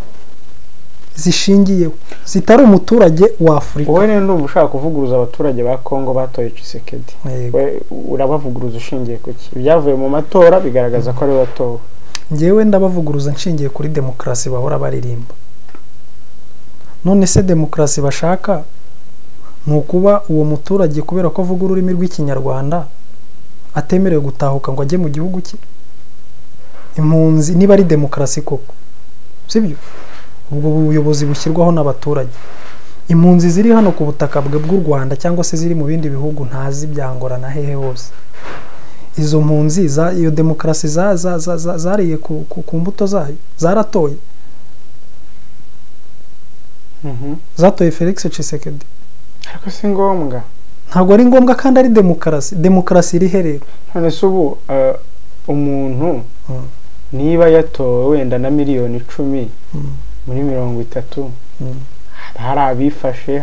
zishingiyeho zitari umuturage wa Afurika. Wowe rero ndumva ushaka kuvuguruza abaturage ba Kongo batoye Tshisekedi. Urabavuguruza ushingiye ku ki? Ibyavuye mu matora bigaragaza ko ari batowe. Njyewe ndabavuguruza nshingiye kuri demokarasi bahora baririmba. None se demokarasi bashaka ni ukuba uwo muturage kubera ko avuga ururimi rw'Ikinyarwanda atemerewe gutahuka ngo ajye mu gihugu cye? Impunzi niba ari demokarasi koko, sibyo? Ubwo buyobozi bushyirwaho n'abaturage. Impunzi ziri hano ku butaka bw'u Rwanda cyangwa se ziri mu bindi bihugu ntazi byangora na hehe hose, izo mpunzi iyo demokarasi zariye ku mbuto zayo, zaratoye. Zatoye Felix Tshisekedi. Ariko si ngombwa. Ntabwo ari ngombwa kandi ari demokarasi. Demokarasi iri he rero? None se ubu umuntu niba yatowe wenda na 10 miliyoni muri 30, hari abifashe,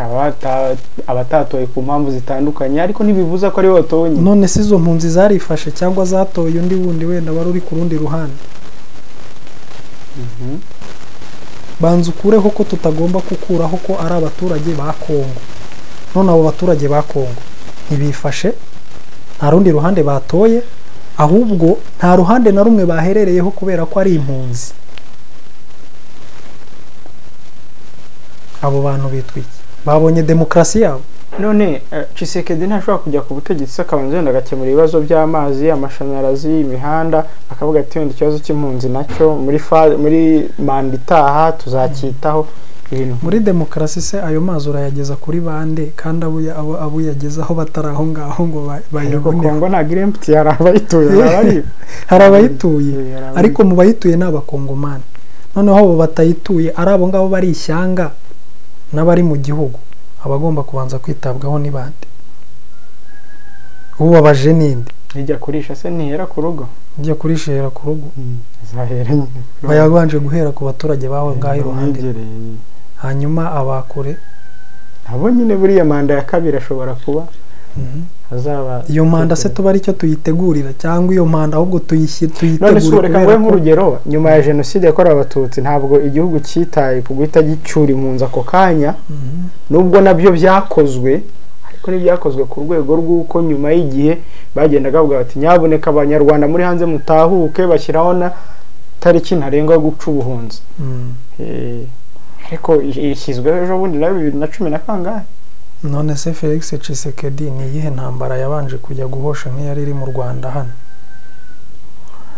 abatatoye ku mpamvu zitandukanye, ariko ntibibuza ko ari batowe nyine. None se izo mpunzi zarifashe cyangwa zatoye undi wundi wenda wari uri ku rundi ruhande? Banza ukureho ko tutagomba gukuraho ko ari abaturage ba Kongo. None abo baturage ba Kongo ntibifashe, nta rundi ruhande batoye, ahubwo nta ruhande na rumwe baherereyeho kubera ko ari impunzi. Abo bantu bitwa iki? Babonye demokarasi yabo? None Tshisekedi ntashobora kujya ku butegetsi akabanza wenda agakemura ibibazo by'amazi, amashanyarazi, imihanda, akavuga ati wenda ikibazo cy'impunzi nacyo muri manda itaha tuzacyitaho, ibintu Muri demokarasi se ayo mazi urayageza kuri bande kandi abo uyagezaho batari aho ngaho ngo Ariko bayaboneho? Kongo ntabwo iri empty, hari abayituye, hari abari Hari abayituye, hari abayituye. Ariko mu bayituye ni Abakongomani. Noneho abo batayituye, ari abo ngabo bari ishyanga n'abari mu gihugu, abagomba kubanza kwitabwaho ni bande? Ubabaje ninde? Ijya kurisha se ntihera ku rugo? Ujya kurishera ku rugo. Azahera nyine. Bayabanje guhera ku baturage baho ngaho iruhande, Bamwegereye. hanyuma abakure. Nabo nyine buriya manda ya kabiri ashobora kuba azaba. Iyo manda se tuba aricyo tuyitegurira, cyangwa iyo manda ahubwo None se tuyitegure ubu reka kubera nguhe ko nk'urugero: nyuma ya jenoside yakorewe Abatutsi, ntabwo igihugu cyitaye ku guhita gicyura impunzi ako kanya, nubwo nabyo byakozwe, ariko ntibyakozwe ku rwego rw'uko nyuma y'igihe bagendaga bavuga bati: "Nyabuneka Abanyarwanda muri hanze mutahuke", bashyiraho na tariki ntarengwa yo guca ubuhunzi. Ariko ishyizweho ejo bundi nayo 2010 na kangahe. None se Felix Tshisekedi ni iyihe ntambara yabanje kujya guhosha nk'iyari iri mu Rwanda hano?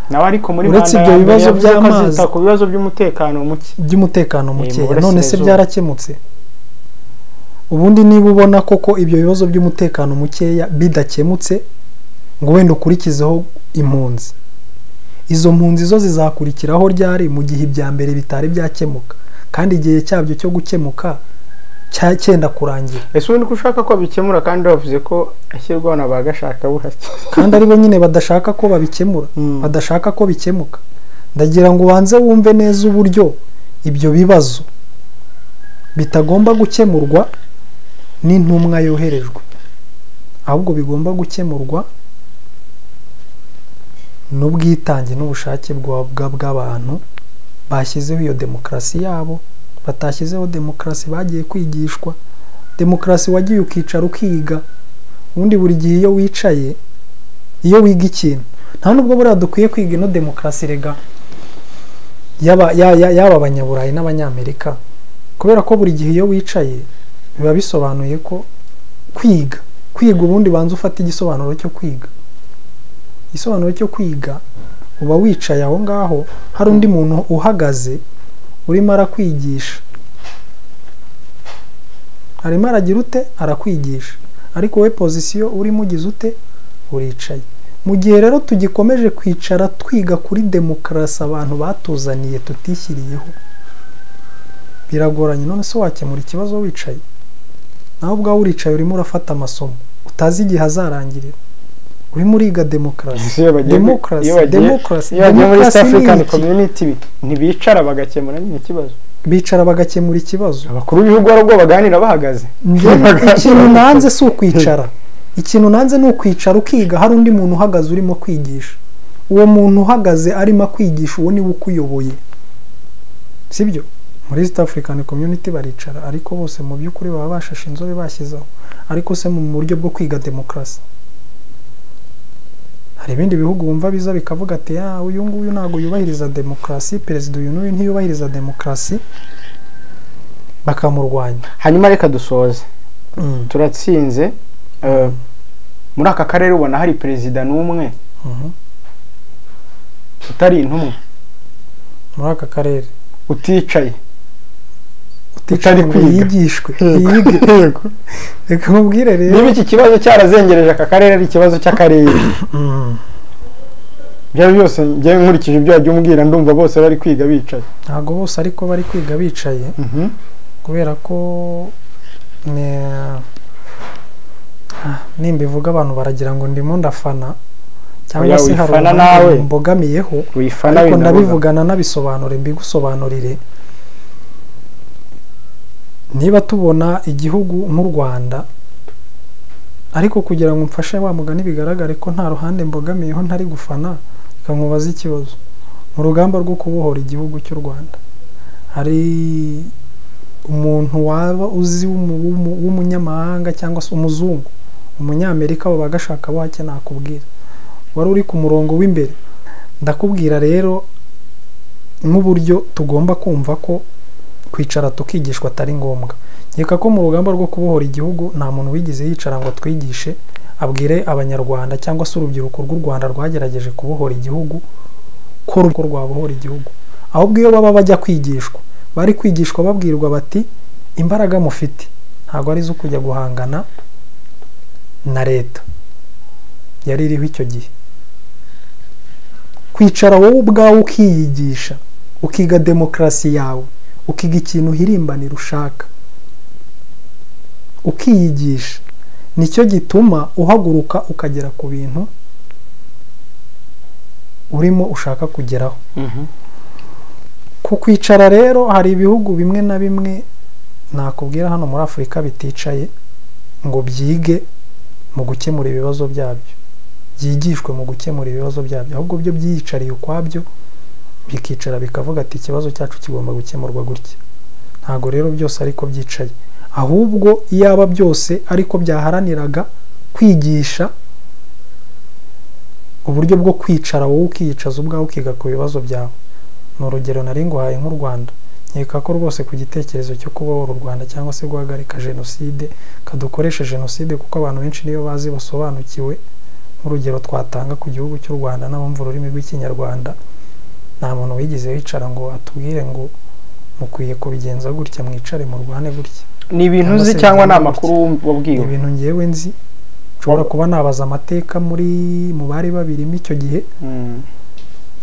Nawe ariko muri Uretse manda ibyo ya mbere bibazo yavuze ko by'amazi. azita ku bibazo by'umutekano muke. By'umutekano Mu mukeya, none se burasirazuba. byarakemutse? Ubundi niba ubona koko ibyo bibazo by'umutekano mukeya bidakemutse, ngo wenda ukurikizeho impunzi, izo mpunzi zo zizakurikiraho ryari mu gihe ibya mbere bitari byakemuka kandi igihe cyabyo cyo gukemuka cyenda kurangira? Ese ubundi ko ushaka ko bikemura kandi bavuze ko ashyirwaho na ba gashakabuhake? Kandi aribo nyine badashaka ko babikemura, badashaka ko bikemuka. Ndagira ngo ubanze wumve neza uburyo ibyo bibazo bitagomba gukemurwa n'intumwa yoherejwe, ahubwo bigomba gukemurwa n'ubwitange n'ubushake bw'abantu bashyizeho iyo demokarasi yabo. Batashyizeho demokarasi bagiye kwigishwa demokarasi. Wagiye ukicara ukiga. Ubundi buri gihe iyo wicaye, iyo wiga ikintu, nta nubwo buriya dukwiye kwiga ino demokarasi rega yaba Abanyaburayi n'Abanyamerika, kubera ko buri gihe iyo wicaye biba bisobanuye ko kwiga. Kwiga, ubundi banza ufate igisobanuro cyo kwiga. Igisobanuro cyo kwiga, uba wicaye aho ngaho hari undi muntu uhagaze urimo arakwigisha. Arimo aragira ute? Arakwigisha. Ariko wowe position urimo ugize ute? Uricaye. Mu gihe rero tugikomeje kwicara twiga kuri demokarasi abantu batuzaniye tutishyiriyeho, biragoranye. None se wakemura ikibazo wicaye? Nawe ubwawe uricaye urimo urafata amasomo utazi igihe azarangirira, urimo uriga demokarasi. Demokarasi iyo bagiye muri East African Community ntibicara bagakemura nyine ikibazo, bicara bagakemura ikibazo. Abakuru b'ibihugu ari ubwo baganira bahagaze. Ikintu nanze si ukwicara, ikintu nanze ni ukwicara ukiga hari undi muntu uhagaze urimo kwigisha. Uwo muntu uhagaze arimo kwigisha uwo niwe ukuyoboye, sibyo? Muri East African Community baricara, ariko bose mu by'ukuri baba bashashe inzobe bashyizeho. Ariko se mu buryo bwo kwiga demokarasi, hari ibindi bihugu wumva biza bikavuga ati uyu nguyu ntabwo yubahiriza demokarasi, perezida uyu n'uyu ntiyubahiriza demokarasi, bakamurwanya. Hanyuma reka dusoze, turatsinze. Muri aka karere ubona hari perezida n'umwe utari intumwa muri aka karere uticaye, utari kwiga, yigishwe, yige. Reka mubwire rero, niba iki kibazo cyarazengereje aka karere ari ikibazo cy'akarere, ibyo byose njye nkurikije ibyo yagiye umbwira ndumva bose bari kwiga bicaye. Ntabwo bose ariko bari kwiga bicaye, kubera ko nimbivuga abantu baragira ngo ndimo ndafana cyangwa se hari uruhande mbogamiyeho, ariko ndabivugana nabisobanure, mbigusobanurire. Niba tubona igihugu nk'u Rwanda, ariko kugira ngo mfashe wa mugani bigaragare ko nta ruhande mbogamiyeho ntari gufana, reka nkubaze ikibazo. Mu rugamba rwo kubohora igihugu cy'u Rwanda, hari umuntu waba uzi w'umunyamahanga cyangwa se umuzungu, umunyamerika, abo bagashaka wake nakubwira wari uri ku murongo w'imbere? Ndakubwira rero nk'uburyo tugomba kumva ko kwicara tukigishwa atari ngombwa. Nkeka ko mu rugamba rwo kubohora igihugu nta muntu wigeze yicara ngo twigishe, abwire abanyarwanda cyangwa se urubyiruko rw'u Rwanda rwagerageje kubohora igihugu ko rwabohora igihugu. Ahubwo iyo baba bajya kwigishwa, bari kwigishwa babwirwa bati imbaraga mufite ntabwo ari izo kujya guhangana na leta yari iriho icyo gihe. Kwicara wowe ubwawe ukiyigisha, ukiga demokarasi yawe, ukiga ikintu uhirimbanira ushaka, ukiyigisha, nicyo gituma uhaguruka ukagera ku bintu urimo ushaka kugeraho. Ku kwicara rero, hari ibihugu bimwe na bimwe nakubwira hano muri Afurika biticaye ngo byige mu gukemura ibibazo byabyo, byigishwe mu gukemura ibibazo byabyo, ahubwo byo byiyicariye ukwabyo bikicara bikavuga ati ikibazo cyacu kigomba gukemurwa gutya. Ntabwo rero byose ariko byicaye, ahubwo iyaba byose ariko byaharaniraga kwigisha uburyo bwo kwicara wowe ukiyicaza ubwawe ukiga ku bibazo byawe. Ni urugero nari nguhaye nk'u Rwanda. Nkeka ko rwose ku gitekerezo cyo kubohora u Rwanda cyangwa se guhagarika jenoside, kadukoresha jenoside kuko abantu benshi niyo bazi basobanukiwe. Nk'urugero twatanga ku gihugu cy'u Rwanda n'abumva ururimi rw'ikinyarwanda, nta muntu wigeze wicara ngo atubwire ngo mukwiye kubigenza gutya, mwicare murwane gutya. Ni ibintu uzi cyangwa ni amakuru wabwiwe? Ni ibintu ngewe nzi, nshobora kuba nabaza amateka muri mu bari babirimo icyo gihe,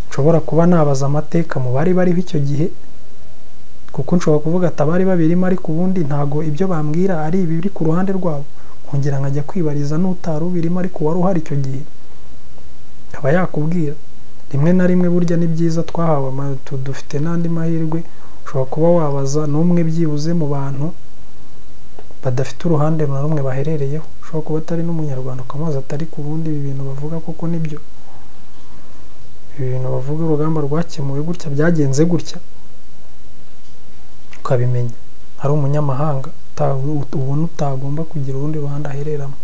nshobora kuba nabaza amateka mu bari bariho icyo gihe, kuko nshobora kuvuga ati abari babirimo ariko ubundi ntago ibyo bambwira ari ibiri ku ruhande rwabo, nkongera nkajya kwibariza n'utari ubirimo ariko wari uhari icyo gihe aba yakubwira. Rimwe na rimwe burya ni byiza, twahawe dufite n'andi mahirwe, ushobora kuba wabaza n'umwe byibuze mu bantu badafite uruhande na rumwe baherereyeho, ushobora kuba atari n'umunyarwanda ukamubaza atari ku bundi ibi bintu bavuga koko nibyo, ibi bintu bavuga urugamba rwakemuwe gutya byagenze gutya, ukabimenya. Ari umunyamahanga ubona utagomba kugira urundi ruhande ahereramo.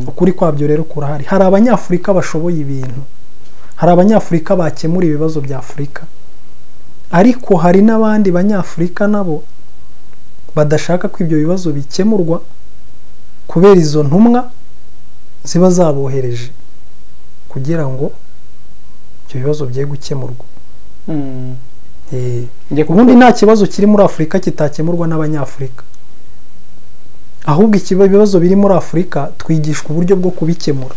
Ukuri kwabyo rero kurahari. Hari abanyafurika bashoboye ibintu, hari abanyafurika bakemura ibibazo bya Afurika, ariko hari n'abandi banyafurika nabo badashaka ko ibyo bibazo bikemurwa kubera izo ntumwa ziba zabohereje kugira ngo ibyo bibazo bye gukemurwa. Ubundi nta kibazo kiri muri Afurika kitakemurwa n'abanyafurika, ahubwo ibibazo biri muri Afurika twigishwa uburyo bwo kubikemura.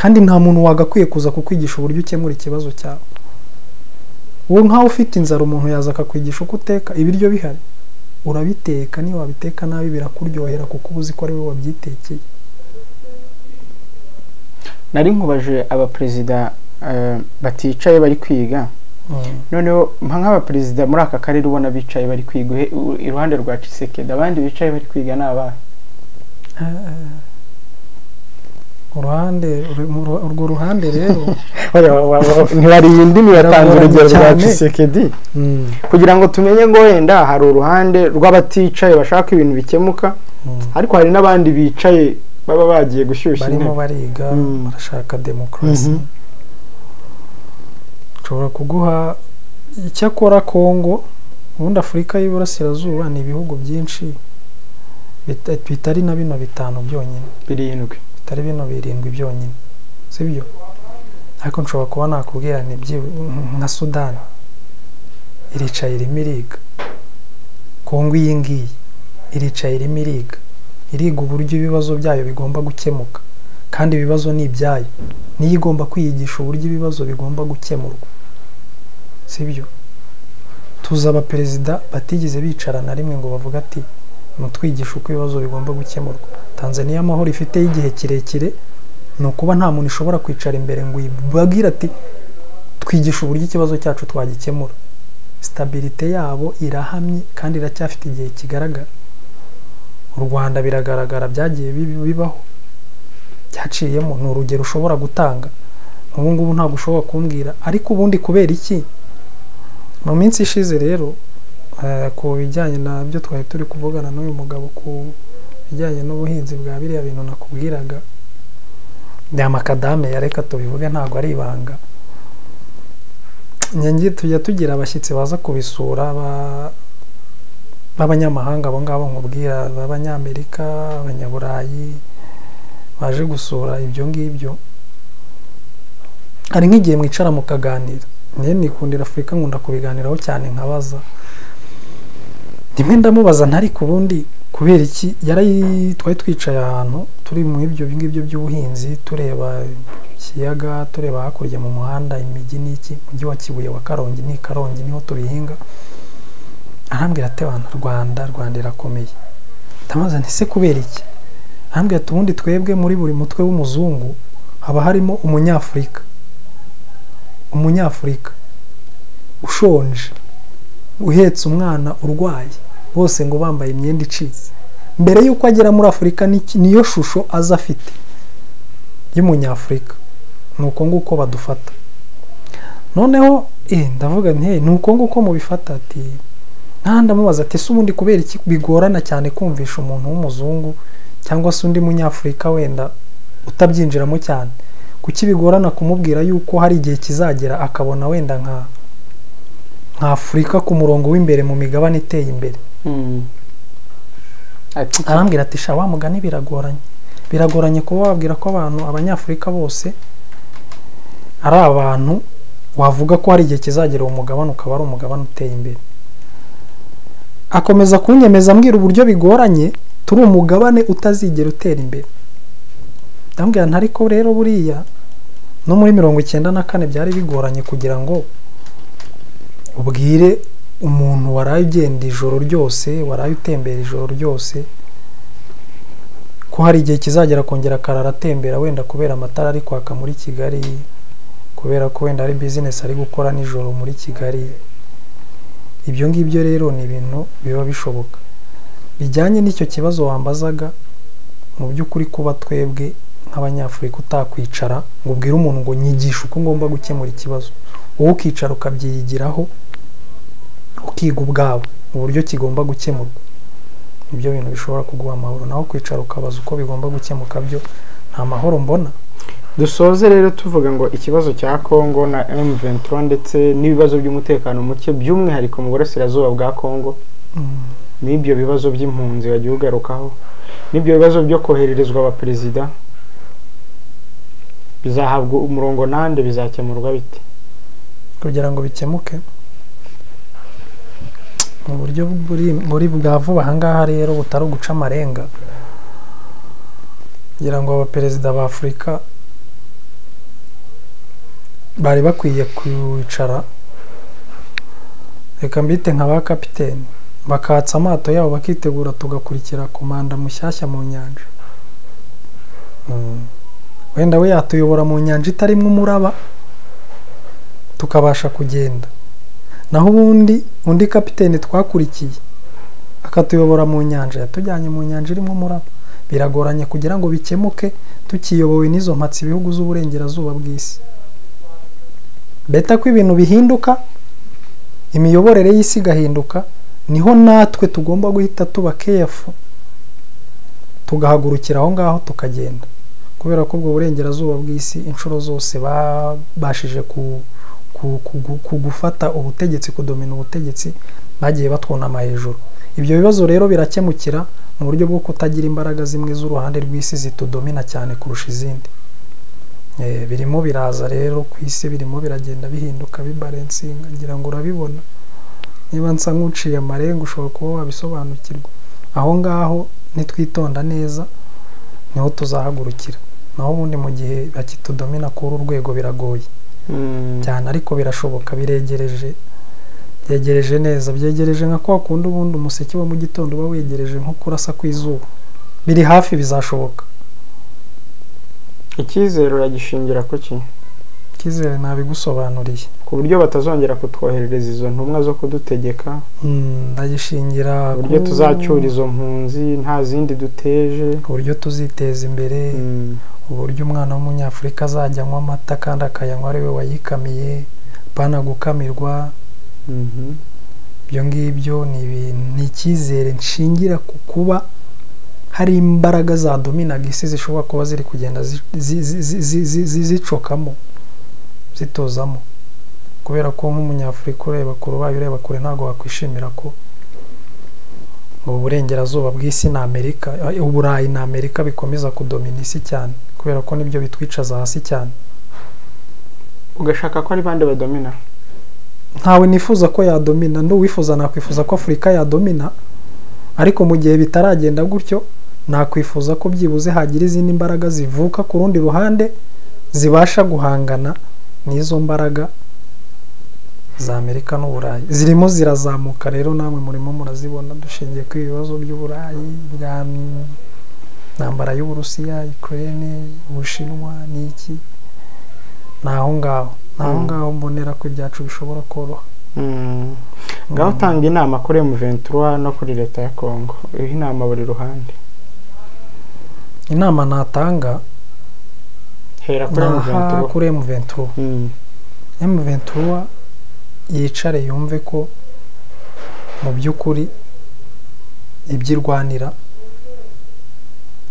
Kandi nta muntu wagakwiye kuza kukwigisha uburyo ukemura ikibazo cyawe. Wowe nkaho ufite inzara, umuntu yaza akakwigisha uko uteka ibiryo bihari, urabiteka, niyo wabiteka nabi birakuryohera kuko uba uzi ko ari wowe wabyitekeye. Nari nkubaje abaperezida baticaye bari kwiga, noneho nk'abaperezida muri aka karere ubona bicaye bari kwiga iruhande rwa Tshisekedi, abandi bicaye bari kwiga ni abahe? Urwo ruhande rero ntibariye indimi, batanze urugero rwa Tshisekedi kugira ngo tumenye ngo wenda hari uruhande rw'abaticaye bashaka ibintu bikemuka, ariko hari n'abandi bicaye baba bagiye gushyushya intebe, barimo bariga, barashaka demokarasi. Nshobora kuguha icyakora Kongo, ubundi Afurika y'Iburasirazuba ni ibihugu byinshi bitari na bino bitanu byonyine, birindwi, bitari bino birindwi byonyine, sibyo? Ariko nshobora kuba nakubwira ni nka Sudani iricaye irimo iriga, Kongo iyi ngiyi iricaye irimo iriga, iriga uburyo ibibazo byayo bigomba gukemuka, kandi ibibazo ni ibyayo, niyo igomba kwiyigisha uburyo ibibazo bigomba gukemurwa, sibyo? Tuzi abaperezida batigeze bicara na rimwe ngo bavuge ati mutwigisha uko ibibazo bigomba gukemurwa. Tanzania amahoro ifite y'igihe kirekire ni ukuba nta muntu ishobora kwicara imbere ngo ibabwire ati twigisha uburyo ikibazo cyacu twagikemura. Stabilite yabo irahamye kandi iracyafite igihe kigaragara. U Rwanda biragaragara byagiye bibaho, byaciyemo, ni urugero ushobora gutanga. Ubu ngubu ntabwo ushobora kumbwira, ariko ubundi kubera iki? Mu minsi ishize rero ku bijyanye nabyo twari turi kuvugana n'uyu mugabo ku bijyanye n'ubuhinzi bwa biriya bintu nakubwiraga, ya makadame ya reka tubivuge ntabwo ari ibanga. Nyange tujya tugira abashyitsi baza kubisura b'abanyamahanga, abo ngabo nkubwira b'abanyamerika, abanyaburayi baje gusura ibyo ngibyo. Hari nk'igihe mwicara mukaganira, niyo nikundira Afurika nkunda kubiganiraho cyane nkabaza. Rimwe ndamubaza ntari ku bundi kubera iki twari twicaye ahantu turi mu ibyo ngibyo by'ubuhinzi, tureba ikiyaga, tureba hakurya mu muhanda imijyi n'iki, mujyi wa Kibuye wa Karongi, ni Karongi niho tubihinga. Arambwira ati abantu Rwanda irakomeye. Ndamubaza nti se kubera iki? Arambwira ati ubundi twebwe muri buri mutwe w'umuzungu haba harimo umunyafurika, umunyafurika ushonje uhetse umwana urwaye, bose ngo bambaye imyenda icitse. Mbere y'uko agera muri Afurika niyo shusho aza afite y'umunyafurika, nuko nguko badufata. Noneho ndavuga nti nuko nguko mubifata. Ati ndamubaza ati se ubundi kubera iki bigorana cyane kumvisha umuntu w'umuzungu cyangwa se undi munyafurika wenda utabyinjiramo cyane, kuki bigorana kumubwira yuko hari igihe kizagera akabona wenda nka Afurika ku murongo w'imbere mu migabane iteye imbere? Arambwira ati sha wa mugani biragoranye, biragoranye kuba wabwira ko abantu abanyafurika bose ari abantu wavuga ko hari igihe kizagera uwo mugabane ukaba ari umugabane uteye imbere. Akomeza kunyemeza ambwira uburyo bigoranye, turi umugabane utazigera utera imbere. Ndambwira nti ariko rero buriya no muri 94 byari bigoranye kugira ngo ubwire umuntu waraye ugenda ijoro ryose, waraye utembera ijoro ryose, ko hari igihe kizagera kongera akarara atembera wenda kubera amatara ari kwaka muri Kigali, kubera ko wenda ari business ari gukora nijoro muri Kigali. Ibyo ngibyo rero ni ibintu biba bishoboka. Bijyanye n'icyo kibazo wambazaga, mu by'ukuri kuba twebwe nk'abanyafurika utakwicara ngo ubwire umuntu ngo nyigishe uko ngomba gukemura ikibazo, wowe ukicara ukabyiyigiraho, ukiga ubwawe uburyo kigomba gukemurwa, ibyo bintu bishobora kuguha amahoro. Naho kwicara ukabaza uko bigomba gukemuka byo nta mahoro mbona. Dusoze rero tuvuga ngo ikibazo cya Kongo na M23 ndetse n'ibibazo by'umutekano muke by'umwihariko mu burasirazuba bwa Kongo, n'ibyo bibazo by'impunzi bagiye ugarukaho, n'ibyo bibazo byo kohererezwa abaperezida, bizahabwa umurongo nande, bizakemurwa bite kugira ngo bikemuke mu buryo buri bwa vuba ahangaha rero butari uguca amarenga, kugira ngo abaperezida ba Afurika Bari bakwiye kwicara, reka mbite nka ba kapiteni, bakatsa amato yabo bakitegura, tugakurikira komanda mushyashya mu nyanja. Wenda we yatuyobora mu nyanja itarimo umuraba tukabasha kugenda, naho ubundi undi kapiteni twakurikiye akatuyobora mu nyanja yatujyanye mu nyanja irimo umuraba. Biragoranye kugira ngo bikemuke tukiyobowe n'izo mpatsi ibihugu z'uburengerazuba bw'isi. Beta ko ibintu bihinduka, imiyoborere y'isi igahinduka, niho natwe tugomba guhita tuba careful, tugahagurukira aho ngaho tukagenda, kubera ko ubwo burengerazuba bw'isi inshuro zose babashije gufata ubutegetsi, kudomina ubutegetsi, bagiye batwunama hejuru. Ibyo bibazo rero birakemukira mu buryo bwo kutagira imbaraga zimwe z'uruhande rw'isi zitudomina cyane kurusha izindi. Birimo biraza rero ku isi, birimo biragenda bihinduka, bibarensinga, ngira ngo urabibona. Niba nsa nk'uciye amarenga ushobora kuba wabisobanukirwa. Aho ngaho nitwitonda neza niho tuzahagurukira, naho ubundi mu gihe bakitudomina kuri uru rwego biragoye cyane, ariko birashoboka, biregereje, byegereje neza, byegereje nka kwa kundi ubundi umuseke wa mu gitondo uba wegereje nko kurasa kw'izuba, biri hafi, bizashoboka. Icyizere uragishingira kuki? Icyizere nabigusobanuriye. Ku buryo batazongera kutwoherereza izo ntumwa zo kudutegeka. Ndagishingira ku buryo tuzacyura izo mpunzi nta zindi duteje, ku buryo tuziteza imbere, uburyo umwana w'umunyafurika azajya anywa amata kandi akayanywa ari we wayikamiye, apana gukamirwa. Ibyo ngibyo ni icyizere nshingira ku kuba hari imbaraga za dominaga isi zishobora kuba ziri kugenda zicokamo, zitozamo, kubera ko nk'umunyafurika ureba kure, ubaye ureba kure ntabwo wakwishimira ko ubu burengerazuba bw'isi na Amerika, Uburayi na Amerika bikomeza kudomina isi cyane, kubera ko nibyo bitwicaza hasi cyane. Ugashaka ko ari bande badomina? Ntawe nifuza ko yadomina, n'uwifuza nakwifuza ko Afurika yadomina, ariko mu gihe bitaragenda gutyo nakwifuza ko byibuze hagira izindi mbaraga zivuka ku rundi ruhande zibasha guhangana n'izo mbaraga za Amerika n'Uburayi. Zirimo zirazamuka rero, namwe murimo murazibona, dushingiye ku ibibazo by'Uburayi bwa ntambara y'Uburusiya, Ukraine, Ubushinwa n'iki. Naho ngaho, naho ngaho mbonera ko ibyacu bishobora koroha. Ngaho utanga inama kuri M23 no kuri leta ya Congo, iha inama buri ruhande. Inama natanga hera kuri M23. Kuri M23. M23 yicare yumve ko mu by'ukuri ibyirwanira,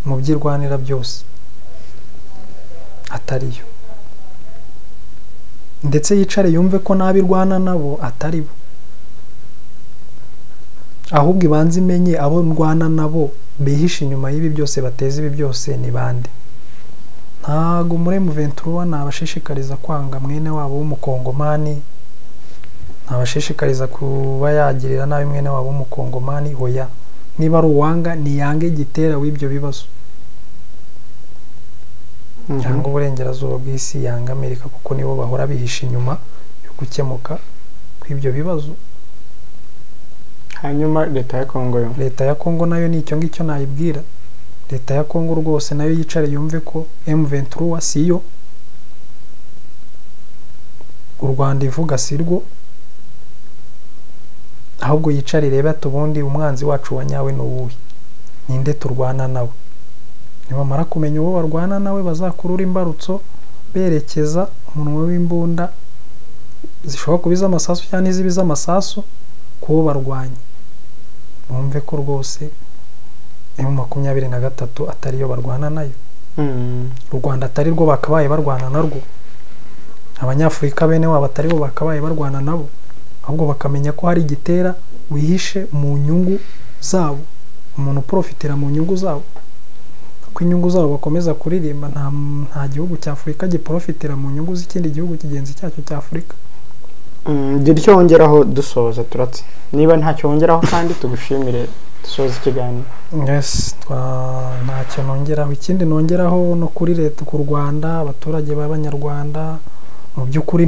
mu byirwanira byose atariyo, ndetse yicare yumve ko n'abirwana nabo atari bo, ahubwo ibanze imenye abo ndwana nabo bihishe inyuma y'ibi byose, bateza ibi byose ni bande. Ntago muri M23 nabashishikariza kwanga mwene wabo w'umukongomani, nabashishikariza kuba yagirira nabi mwene wabo w'umukongomani, hoya. Niba ari uwanga niyange gitera w'ibyo bibazo, cyangwa uburengerazuba bw'isi yanga Amerika, kuko nibo bahora bihishe inyuma yo gukemuka kw'ibyo bibazo. Hanyuma leta ya Congo yo, leta ya Congo nayo ni icyo ngicyo nayibwira. Leta ya Congo rwose nayo yicare yumve ko M23 siyo, u Rwanda ivuga sirwo, ahubwo yicare irebe ati ubundi umwanzi wacu wa nyawe ni uwuhe, ninde turwana nawe. Nibamara kumenya uwo barwana nawe bazakurura imbarutso berekeza umunwa w'imbunda zishobora kuba iz'amasasu cyangwa n'iziba iz'amasasu kuwo barwanya, bumve ko rwose M23 atariyo barwana nayo, u Rwanda atari rwo bakabaye barwana narwo, abanyafurika bene wabo atari bo bakabaye barwana nabo, ahubwo bakamenya ko hari igitera wihishe mu nyungu zabo, umuntu uprofitira mu nyungu zabo, ko inyungu zabo bakomeza kuririmba. Nta gihugu cya Afurika giprofitira mu nyungu z'ikindi gihugu kigenzi cyacyo cya Afurika. Gira icyo wongeraho dusoza turatse, niba ntacyo wongeraho kandi tugushimire dusoza ikiganiro. Yes, ntacyo nongeraho. Ikindi nongeraho no kuri leta ku Rwanda, abaturage b'abanyarwanda Mu by'ukuri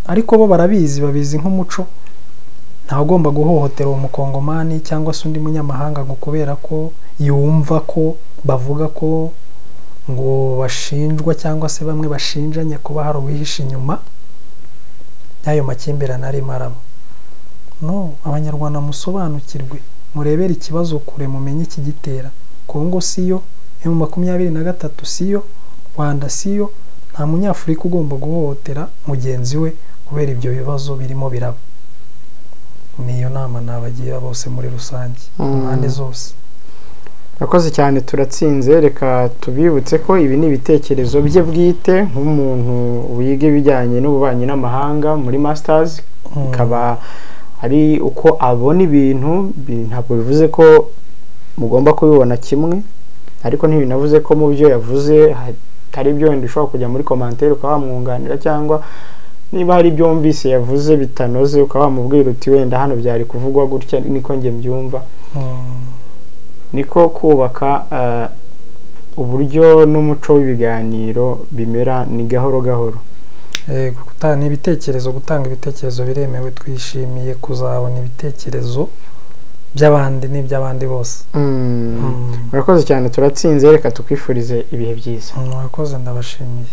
ariko bo barabizi, babizi nk'umuco. Ntawugomba guhohotera uwo mukongomani cyangwa se undi munyamahanga ngo kubera ko yumva ko bavuga ko ngo bashinjwa cyangwa se bamwe bashinjanya kuba hari uwihishe inyuma y'ayo makimbirane arimo araba. No, Abanyarwanda musobanukirwe, murebere ikibazo kure, mumenye ikigitera. Kongo siyo, M23 siyo, Rwanda siyo. Nta munyafurika ugomba guhohotera mugenzi we kubera ibyo bibazo birimo biraba. Niyo nama nabagira bose muri rusange, impande zose. Murakoze cyane, turatsinze. Reka tubibutse ko ibi ni ibitekerezo bye bwite nk'umuntu wiga ibijyanye n'ububanyi n'amahanga muri masters, bikaba ari uko abona ibintu. Ntabwo bivuze ko mugomba kubibona kimwe, ariko ntibinavuze ko mu byo yavuze hatari ibyo wenda ushobora kujya muri commentaire ukaba wamwunganira, cyangwa niba hari ibyo wumvise yavuze bitanoze ukaba wamubwira uti wenda hano byari kuvugwa gutya, niko njye mbyumva. Niko kubaka uburyo n'umuco w'ibiganiro bimera, ni gahoro gahoro. Yego, gutanga ibitekerezo, gutanga ibitekerezo biremewe. Twishimiye kuzabona ibitekerezo by'abandi n'iby'abandi bose. Murakoze cyane, turatsinze. Reka tukwifurize ibihe byiza. Murakoze, ndabashimiye.